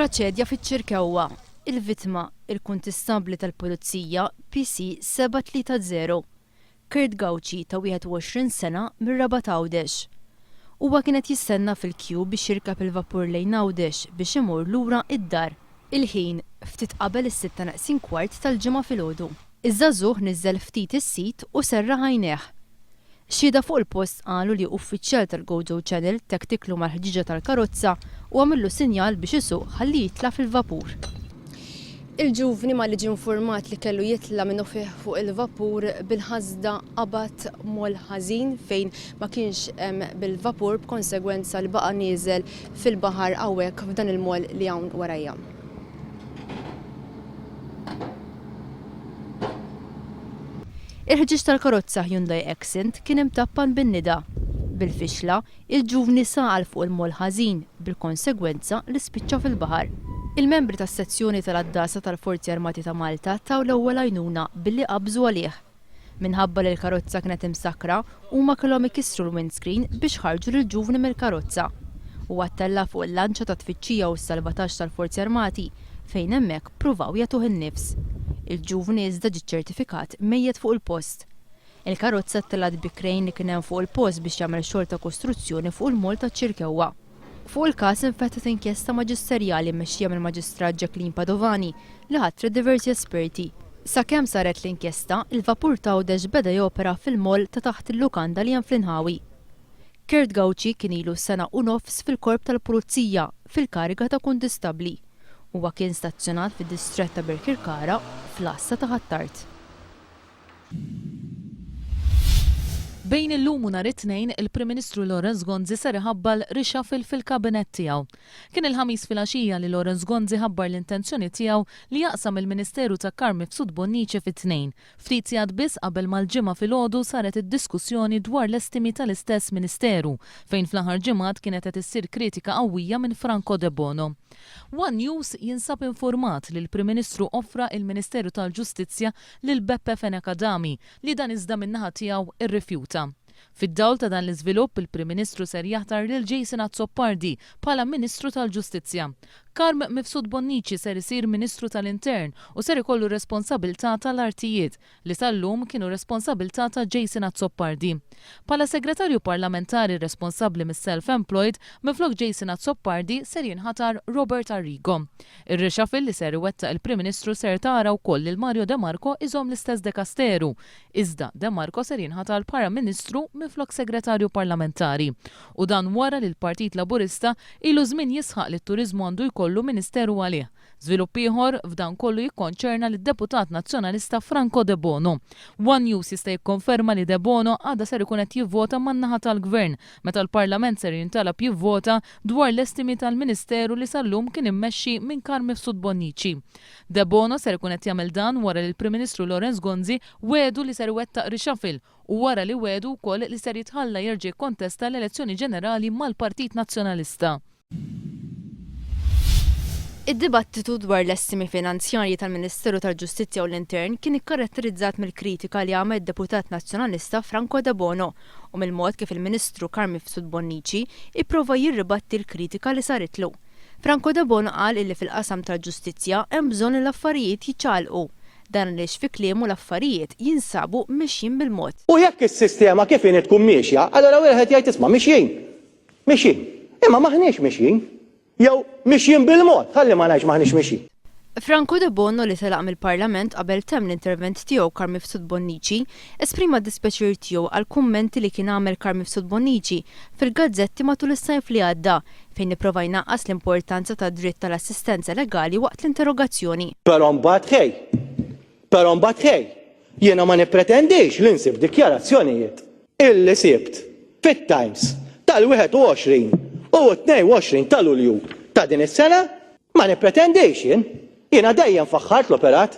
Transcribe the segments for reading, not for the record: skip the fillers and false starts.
Traċedja fiċ-Ċirkewwa, Il-vittma, il-Kuntistabbli tal-Pulizija PC 730, Kurt Gauci ta' 21 sena mir-Rabat Għawdex. Huwa kien qed jistenna fil-kju biex jirkeb il-vapur lejn Għawdex biex imur lura id-dar. Il-ħin, ftit qabel is-sitta neqsin kwart tal-Ġimgħa filgħodu. Iż-żagħżugħ niżżel ftit is-sit u serraħ għajnejh. Xhieda fuq il-post qalu li uffiċjal tal-Gozo Channel tektiklu mal-ħġieġa tal-karozza u għamillu sinjal biex isuq ħalli jitla' fil-vapur. Il-ġuvni malli ġie infurmat li kellu jitla' minnufih fuq il-vapur bil-ħasda qabad moll ħażin fejn ma kienx hemm bil-vapur b'konsegwenza li baqa' nieżel fil-baħar hawnhekk f'dan il-moll li hawn warajja. Il-ħġieġ tal-karozza Hyundai Accent kien imtappan bin-nida. Bil-fixla, il-ġuvni saqal fuq il-moll ħażin bil-konsegwenza li spiċċa fil-baħar. Il-membri tas-sezzjoni tal-għaddasa tal-Forzi Armati ta' Malta taw l-ewwel għajnuna billi qabżu għalih. Minħabba li l-karozza kienet imsakkra, huma kellhom ikissru l-windscreen biex ħarġu lill-ġuvni mill-karozza. Huwa ttella' fuq il-lanċa tat-tfittxija u s-salvataġġ tal-Forzi Armati fejn hemmhekk ppruvaw jagħtuh in-nifs. Il-ġuvni iżda ġie ċċertifikat mejjet fuq il-post. Il-karozza ttellgħet bi crane li kien hemm fuq il-post biex jagħmel xogħol ta' kostruzzjoni fuq il-moll taċ-Ċirkewwa. Fuq il-każ infetħet inkjesta maġisterjali mmexxija mill-Maġistrat Jacqueline Padovani li ħatret diversi esperti. Sakemm saret l-inkjesta, il-vapur t'Għawdex beda jopera fil-moll ta' taħt il-lukanda li hemm fl-inħawi. Kurt Gauci kien ilu sena u nofs fil-Korp tal-Pulizija fil-kariga ta' Kuntistabbli. Huwa kien stazzjonat fid-distrett ta' Birkirkara fl-għassa ta' Ħ'Attard. Bejn illum u nhar it-Tnejn, il-Prim Ministru Lawrence Gonzi ser iħabbal reshuffle fil-Kabinett tiegħu. Kien il-Ħamis filgħaxija li Lawrence Gonzi ħabbar l-intenzjoni tiegħu li jaqsam il-Ministeru ta' Carm Mifsud Bonnici fi tnejn, ftit sigħat biss qabel ma l-Ġimgħa filgħodu saret id-diskussjoni dwar l-estimi tal-istess Ministeru, fejn fl-aħħar ġimgħat kienet qed issir kritika qawwija minn Franco Debono. One News jinsab infurmat li l-Prim Ministru offra il-Ministeru tal-Ġustizzja lil Beppe Fenech Adami, li dan iżda min-naħa tiegħu rrifjuta. Fid-dawl ta' dan l-iżvilupp, il-Prim Ministru ser jaħtar lil Jason Azzopardi bħala Ministru tal-Ġustizzja. Carm Mifsud Bonnici ser isir Ministru tal-Intern u ser ikollu r-responsabilità tal-artijiet, li sal-lum kienu responsabilità ta' Jason Azzopardi. Bħala Segretarju Parlamentari responsabbli mis-Self Employed, minflok Jason Azzopardi ser jinħatar Robert Arrigo. Ir-reshuffle li ser iwettaq il-Prim Ministru ser tara wkoll lil Mario de Marco iżomm l-istess dekasteru, iżda de Marco ser jinħatar bħala Ministru minflok Segretarju Parlamentari. U dan wara li l-Partit Laburista ilu żmien jisħaq li t-turiżmu għandu jkollu Ministeru għalih. Żvilupp ieħor f'dan kollu jikkonċerna lid-Deputat Nazzjonalista Franco Debono. One News jista' jikkonferma li Debono għada ser ikun qed jivvota man-naħa tal-Gvern meta l-Parlament ser jintalab jivvota dwar l-estimi tal-Ministeru li sal-lum kien immexxi minn Carm Mifsud Bonnici. Debono ser ikun qed jagħmel dan wara li l-Prim Ministru Lawrence Gonzi wiegħdu li ser iwettaq reshuffle u wara li wiegħdu wkoll li ser jitħalla jerġa' jikkontesta l-elezzjoni ġenerali mal-Partit Nazzjonalista. Id-dibattitu dwar l-estimi finanzjarji tal-Ministeru tal-Ġustizzja u l-Intern kien ikkaratterizzat mill-kritika li għamel id-Deputat Nazzjonalista Franco Debono u mill-mod kif il-Ministru Carm Mifsud Bonnici ipprova jirribatti l-kritika li saritlu. Franco Debono qal illi fil-qasam tal-ġustizzja hemm bżonn li l-affarijiet jiċċaqalqu. Dan għaliex fi kliemu l-affarijiet jinsabu mexjin bil-mod. U jekk is-sistema kif inhi tkun miexja, allura wieħed jgħid isma' mixjin. Mixjin. Imma m'aħniex mixjin. Jew mixjin bil-mod, ħalli ma ngħidx m'aħniex mixjin. Franco Debono li telaq mill-Parlament qabel temm l-intervent tiegħu Carm Mifsud Bonnici, esprima d-dispjaċir tiegħu għall-kummenti li kien għamel Carm Mifsud Bonnici fil-gazzetti matul is-sajf li għadda fejn ipprova jnaqqas l-importanza tad-dritt tal-assistenza legali waqt l-interrogazzjoni. Però mbagħad ħej, però mbagħad ħej, jiena ma nippretendix li nsib dikjarazzjonijiet Illi sibt fit-Times tal-21 u t-22 ta' Lulju ta' din is-sena, ma nippretendix jien. Jiena dejjem faħħart l-operat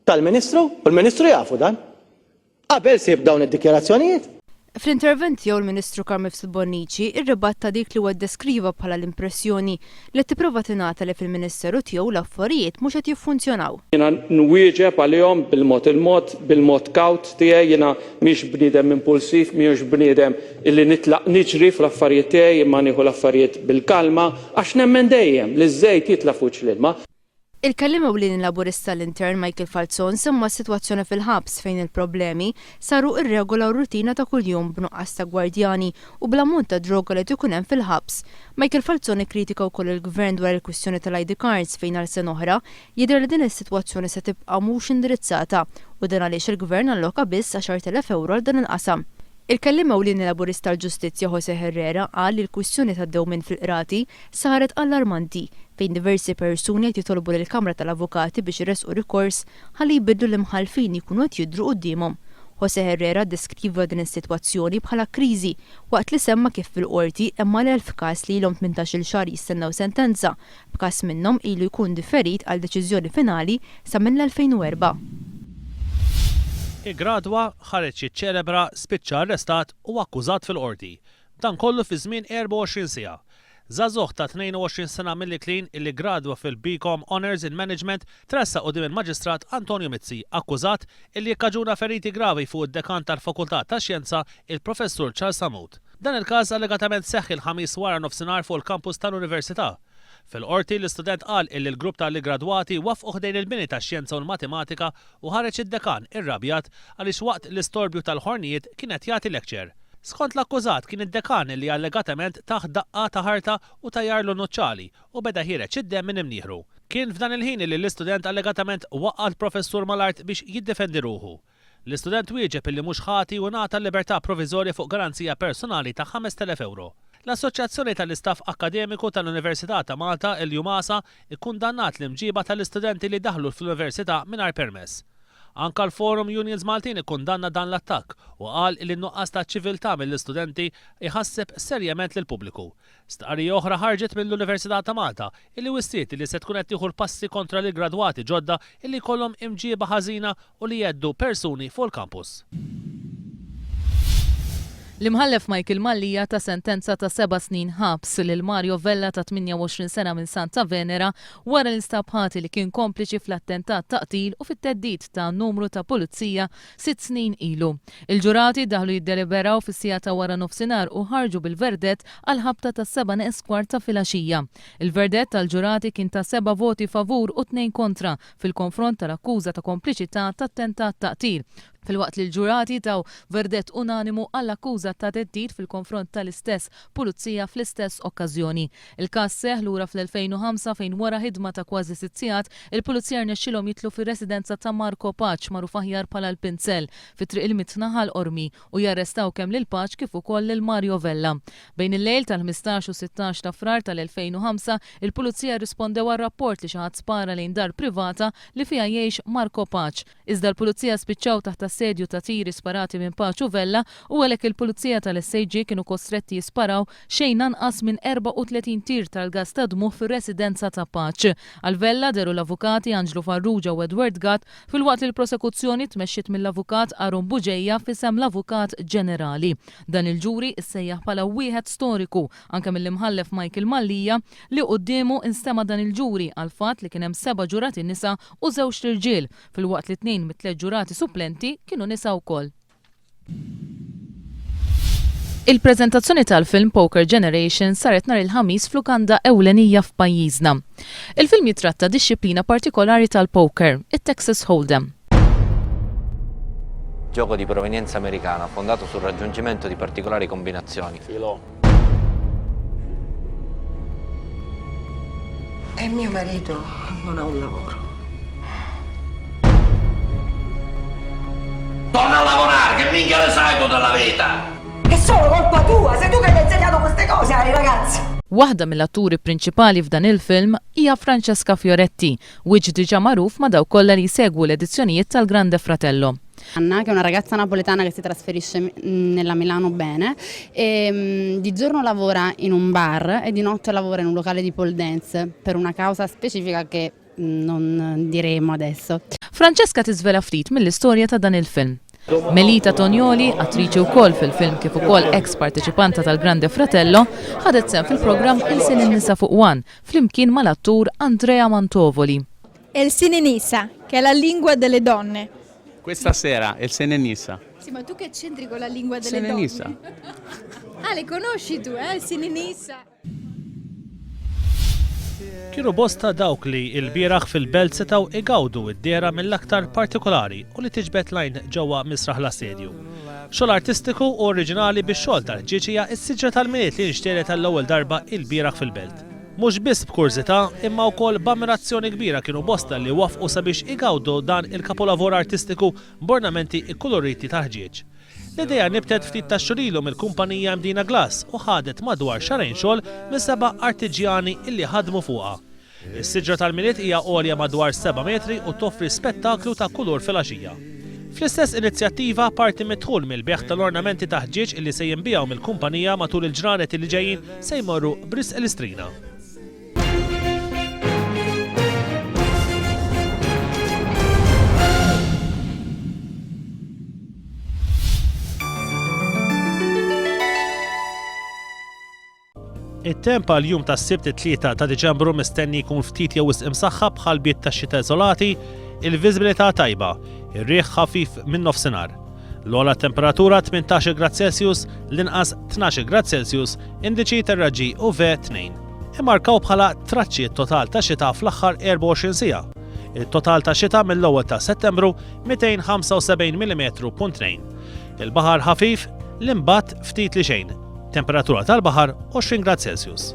tal-Ministru u l-Ministru jafu dan. Qabel sibt dawn id-dikjarazzjonijiet. Fl-intervent tiegħu l-Ministru Carm Mifsud Bonnici rribatta dik li huwa ddeskriva bħala l-impressjoni li qed tipprova tingħata li fil-Ministeru tiegħu l-affarijiet mhux qed jiffunzjonaw. Jiena nwieġeb għalihom bil-mod il-mod, bil-mod kawt tiegħi, jiena mhix bniedem impulsiv, mhijiex bniedem illi nitlaq niġri fl-affarijiet tiegħi imma nieħu l-affarijiet bil-kalma għax nemmen dejjem li ż-żejt jitla' f'wiċċ l-ilma. Il-Kelliem Ewlieni Laburista għall-Intern Michael Falzon semma s-sitwazzjoni fil-ħabs fejn il-problemi saru r-regola u r-rutina ta' kuljum b'nuqqas ta' gwardjani u bl-ammont ta' droga li qed ikun hemm fil-ħabs. Michael Falzon ikkritika wkoll il-Gvern dwar il-kwistjoni tal-ID cards fejn għal sena oħra jidher li din is-sitwazzjoni se tibqa' mhux indirizzata u dan għaliex il-Gvern alloka biss 10,000 ewro għal dan il-qasam. Il-Kelliem Ewlieni Laburista għall-Ġustizzja José Herrera qal li l-kwistjoni tad-dewmien fil-qrati saret allarmanti fejn diversi persuni qed jitolbu lill-Kamra tal-Avukati biex iressqu rikors ħalli jbiddlu l-imħallfin li jkunu qed jidhru quddiemhom. José Herrera ddeskriva din is-sitwazzjoni bħala kriżi waqt li semma kif fil-Qorti hemm mal-1,000 każ li ilhom tmintax-il xahar jistennew sentenza, b'każ minnhom ilu jkun differit għal deċiżjoni finali sa mill-2004. Iggradwa, ħareġ jiċċelebra, spiċċa arrestat u akkużat fil-Qorti. Dan kollu fi żmien 24 siegħa. Żagħżugħ ta' 22 sena mill-Iklin illi ggradwa fil-BCom Honours in Management tressaq quddiem il-Maġistrat Antonio Mizzi akkużat illi kkaġuna feriti gravi fuq id-Dekan tal-Fakultà tax-Xjenza il-Professur Charles Sammut. Dan il-każ allegatament seħħ il-Ħamis waranofsinhar fuq il-kampus tal-Università. Fil-Qorti, l-istudent qal illi l-grupp ta' l-iggradwati waffqu ħdejn il-bini tax-Xjenza u l-Matematika u ħareġ id-dekan irrabjat għaliex waqt l-istorbju tal-ħornijiet kien qed jagħti lecture. Skont l-akkużat kien id-dekan li allegatament tah daqqa ta' ħarta u tajjarlu nuċċali u beda ħiereġ id-demm minn imnieħru. Kien f'dan il-ħin li l-istudent allegatament waqqa' l-professur mal-art biex jiddefendi ruħu. L-istudent wieġeb illi mhux ħati u ngħata l-libertà proviżorja fuq garanzija personali ta' 5,000 ewro. L-Assoċjazzjoni tal-Istaff Akkademiku tal-Università ta' Malta, il-UMASA, ikkundannat l-imġiba tal-istudenti li daħlu fl-Università mingħajr permess. Anka l-Forum Unions Maltin ikkundanna dan l-attakk u qal li n-nuqqas ta' ċiviltà mill-istudenti jħasseb serjament lill-pubbliku. Stqarrija oħra ħarġet mill-Università ta' Malta illi wissiet li se tkun qed tieħu l-passi kontra l-gradwati ġodda illi jkollhom imġieba ħażina u li jheddu persuni fuq il-kampus. L-Imħallef Michael Mallia ta sentenza ta' seba' snin ħabs lil Mario Vella ta' 28 sena minn Santa Venera wara li nstab ħati li kien kompliċi fl-attentat ta' qtil u fit-theddid ta' numru ta' pulizija sitt snin ilu. Il-ġurati daħlu jiddeliberaw fis-siegħa ta' waranofsinhar u ħarġu bil-verdett għall-ħabta tas-sebgħa neqes kwart ta' filgħaxija. Il-verdett tal-ġurati kien ta' seba' voti favur u tnejn kontra fil-konfront tal-akkuża ta' kompliċità t'attentat ta' qtil, filwaqt li l-ġurati taw verdett unanimu għall-akkuża ta' theddid fil-konfront tal-istess pulizija fl-istess okkażjoni. Il-każ seħħ lura fl-2005 fejn wara ħidma ta' kważi sitt sigħat, il-pulizija rnexxielhom jidħlu fir-residenza ta' Marco Pace magħruf aħjar bħala l-Pinzell, fi Triq il-Mitħna Ħal Qormi u jarrestaw kemm lil Pace kif ukoll lil Mario Vella. Bejn il-lejl tal-15 u 16 ta' Frar tal-2005, il-Pulizija rrispondew għal rapport li xi ħadd spara lejn dar privata li fiha jgħix Marco Pace. Iżda l-Pulizija spiċċaw taħt assedju ta' tiri sparati minn Pace u Vella u għalhekk il-Pulizija tal-SAG kienu kostretti jisparaw xejn anqas minn 34 tir tal-gass tad-dmugħ fir-residenza ta' Pace. Għal Vella dehru l-avukati Anġlu Farrugia u Edward Gatt filwaqt li l-prosekuzzjoni tmexxiet mill-Avukat Aaron Bugeja f'isem l-Avukat Ġenerali. Dan il-ġuri issejjaħ bħala wieħed storiku anke mill-Imħallef Michael Mallia li quddiemu instema' dan il-ġuri għall-fatt li kien hemm seba' ġurati nisa u żewġt irġiel, filwaqt li tnejn mit-tliet ġurati supplenti kienu nisa wkoll. Il-preżentazzjoni tal-film Poker Generation saret nhar il-Ħamis f'lukanda ewlenija f'pajjiżna. Il-film jitratta dixxiplina partikolari tal-poker, it-Texas Hold'em. Gioco di provenienza americana, fondato sul raggiungimento di particolari combinazioni. Filò. E mio marito non ha un lavoro. Torna a lavorare, che minchia ne sai tu della vita? È solo colpa tua, sei tu che gli hai insegnato queste cose ai ragazzi. Waħda mill-atturi prinċipali f'dan il-film hija Francesca Fioretti, wiċċ diġà magħruf ma' dawk kollha li jsegwu l-edizzjonijiet tal-Grande Fratello. Anna, che è una ragazza napoletana che si trasferisce nella Milano bene, e di giorno lavora in un bar e di notte lavora in un locale di pole dance per una causa specifica che non diremo adesso. Francesca tiżvela ftit mill-istorja ta' dan il-film. Melita Tognoli, attriċi wkoll fil-film kif ukoll eks parteċipanta tal-Grande Fratello, ħadet sehem fil-programm Ilsien in-Nisa fuq One flimkien mal-attur Andrea Mantovoli. El Sinenisa, che è la lingua delle donne. Questa sera, El Senenisa. Sì, ma tu che c'entri con la lingua delle Senenisa. donne? Ah, le conosci tu, eh? El Sinenisa. Kienu bosta dawk li lbieraħ fil-Belt setgħu igawdu d-dehra mill-aktar partikolari u li tiġbed l-għajn ġewwa Misraħ l-Assedju. Xogħol artistiku u oriġinali bix-xogħol tal-ħġieġ hija s-siġra tal-Milied li nxtegħlet għall-ewwel darba ilbieraħ fil-Belt. Mhux biss b'kurżità imma wkoll b'ammirazzjoni kbira kienu bosta li waffqu sabiex igawdu dan il-kapolavor artistiku b'ornamenti kkuluriti tal-ħġieġ. L-idea nibtet ftit tax-xhur ilu mill-kumpanija Mdina Glass u ħadet madwar xahrejn xogħol minn seba' artiġjani illi ħadmu fuqha. Is-siġra tal-Milied hija għolja madwar seba' metri u toffri spettaklu ta' kulur filgħaxija. Fl-istess inizjattiva, parti mid-dħul mill-bejgħ tal-ornamenti ta' ħġieġ illi se jinbiegħu mill-kumpanija matul il-ġranet illi ġejjin se jmorru b'risq l-Istrina. It-temp għal jum tas-Sibt it-3 ta' Diċembru mistenni jkun ftit jew wisq imsaħħab b'ħalbiet tax-xita iżolati, il-viżibilità tajba, ir-riħ ħafif min-nofsinhar. L-ogħla temperatura 18 grad Celsius, l-inqas 12 grad Celsius, indiċi tar-raġġi UV 2. Immarkaw bħala traċċi t-total ta' xita fl-aħħar 24 siegħa. Il-total ta' xita mill-ewwel ta' Settembru 275 millimetru punt 2. Il-baħar ħafif, l-imbatt ftit li xejn. Temperatura tal-baħar 20 grad Celsius.